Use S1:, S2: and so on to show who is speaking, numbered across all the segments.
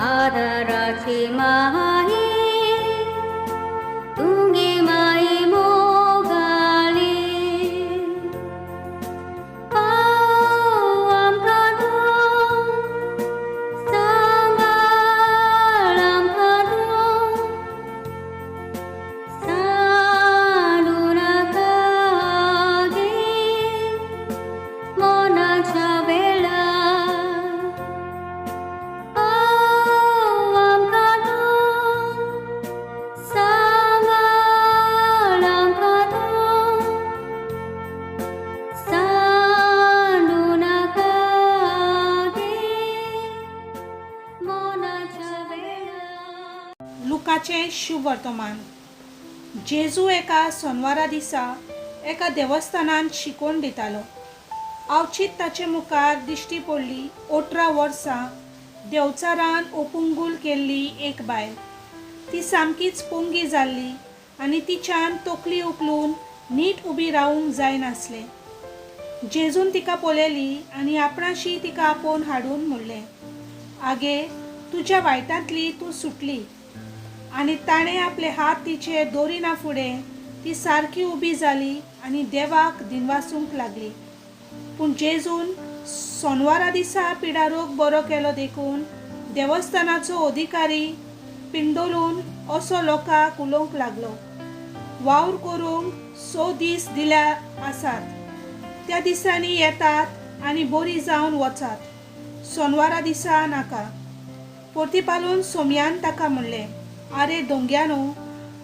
S1: आदाराची माई तुगे माई मोगाली पाव आमकां तूं सांबाळ आमकां तूं सांडू नाका गे मरणाच्या वेळार पाव आमकां तूं सांबाळ आमकां तूं सांडू नाका गे मरणाच्या वेळार.
S2: लुकाचें शुभवर्तमान. जेजू एका सोनवारा दिसा एका देवस्थानांत शिकोवन दितालो. आवचीत ताचे मुखार दिश्टी पडली 18 वर्सां देंवचारान ओपुंगूल केल्ली एक बायल. ती सामकीच पोंगी जाल्ली आनी तिच्यान तकली उखलून नीट उबी रावूंक जायनासलें. जेजून तिका पळयली आनी आपणाशी तिका आपोवन हाडून म्हणलें, आगे, तुज्या वायटांतली तूं सुटली. आनी ताणें आपले हात तिचेर दवरिना फुडें ती सारकी उबी जाली आनी देवाक दिनवासूंक लागली. पूण जेजून सोनवारा दिसा पिडारोग बरो केलो देखून देवस्थानाचो अधिकारी पिंडोलून असो लोकांक उलोवंक लागलो, वावर करूंक 6 दीस दिल्या आसात, त्या दिसांनी येतात आनी बरी जावन वचात, सोनवारा दिसा नाका. पोर्तिपालून सोमयान ताका म्हणलें, आरे दोंग्यानो,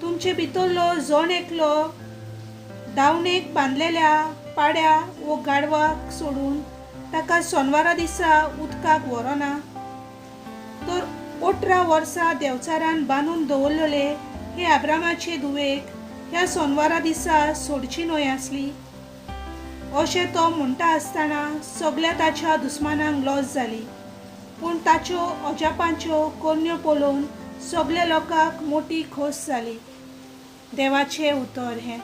S2: तुमचे भितरलो जण एकलो दावणेक बांदलेल्या पाड्या वो गाडवाक सोडून ताका सोनवारा दिसा उदकाक व्हरोना? तर 18 वर्सां देंवचारान बांदून दवरलेले हे आब्रामाचे धुवेक ह्या सोनवारा दिसा सोडची न्हय आसली? अशें तो म्हणटा आसतना सगल्या ताच्या दुस्मानांक लज जाली, पूण ताच्यो अजापांच्यो करण्यो पळोवन सगल्या लोकांक मोटी खोस जाली. देवाचें उतर हें.